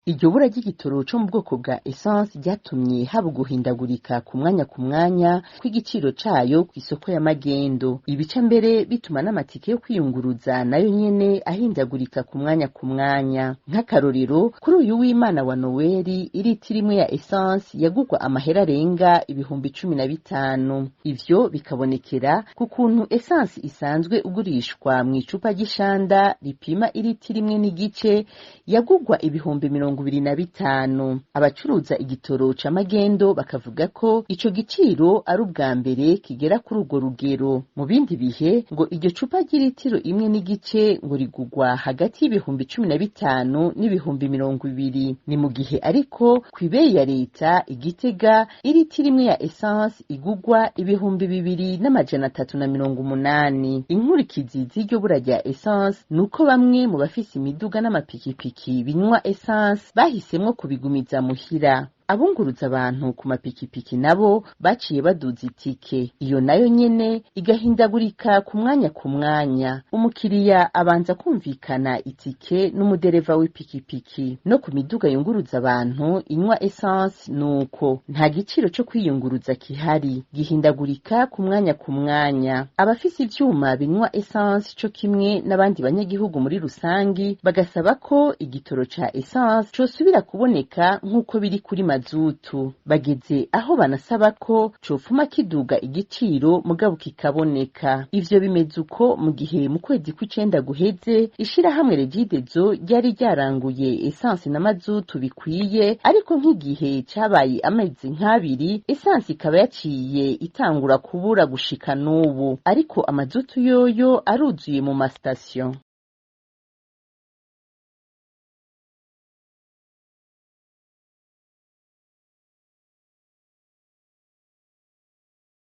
Iryo bura ry'igitoro co mu bwoko bwa essence ryatumye haba uguhindagurika ku mwanya ku mwanya kw'igiciro cayo kw'isoko ya magendo. Ibica mbere bituma n'amatike yo kwiyunguruza nayo nyene ahindagurika ku mwanya ku mwanya. Nk'akarorero, kuri uyu w'Imana wa Noweli, iritiro imwe ya essence yagurwa amahera arenga 15,000. Ivyo bikabonekera ku kuntu essence isanzwe ugurishwa mw'icupa ry'ishanda ripima iritiro imwe n'igice yagurwa 25,000. Abacuruza igitoro ca magendo bakavuga ko ico giciro ari ubwa mbere kigera kuri urwo rugero. Mu bindi bihe ngo iryo cupa ry'iritiro imwe n'igice ngo rigurwa hagati y'15,000 n'ibihumbi 20. Ni mu gihe ariko kw'ibeyi ya leta Igitega iritiro imwe ya essence igurwa 2380. Inkurikizi z'iryo bura rya essence nuko bamwe mu bafise imiduga n'amapikipiki binywa essence bahisemwo kubigumiza muhira. Abunguruza abantu ku mapikipiki nabo baciye baduza itike, iyo nayo nyene igahindagurika ku mwanya ku mwanya. Umukiriya abanza kumvikana itike n'umudereva w'ipikipiki. No ku miduga yunguruza abantu inywa essence nuko nta giciro co kwiyunguruza kihari, gihindagurika ku mwanya ku mwanya. Abafise ivyuma binywa essence co kimwe n'abandi banyagihugu muri rusangi bagasaba ko igitoro ca essence cosubira kuboneka nk'uko biri kuri mazutu. Bageze aho banasaba ko cofuma kiduga igiciro mugabo kikaboneka. Ivyo bimeze uko mu gihe mu kwezi kw'icenda guheze ishirahamwe Regidezo ryari ryaranguye essence na mazutu bikwiye, ariko nk'igihe cabaye amezi nk'abiri essence ikaba yaciye itangura kubura gushika n'ubu, ariko amazutu yoyo aruzuye mu masitasiyo.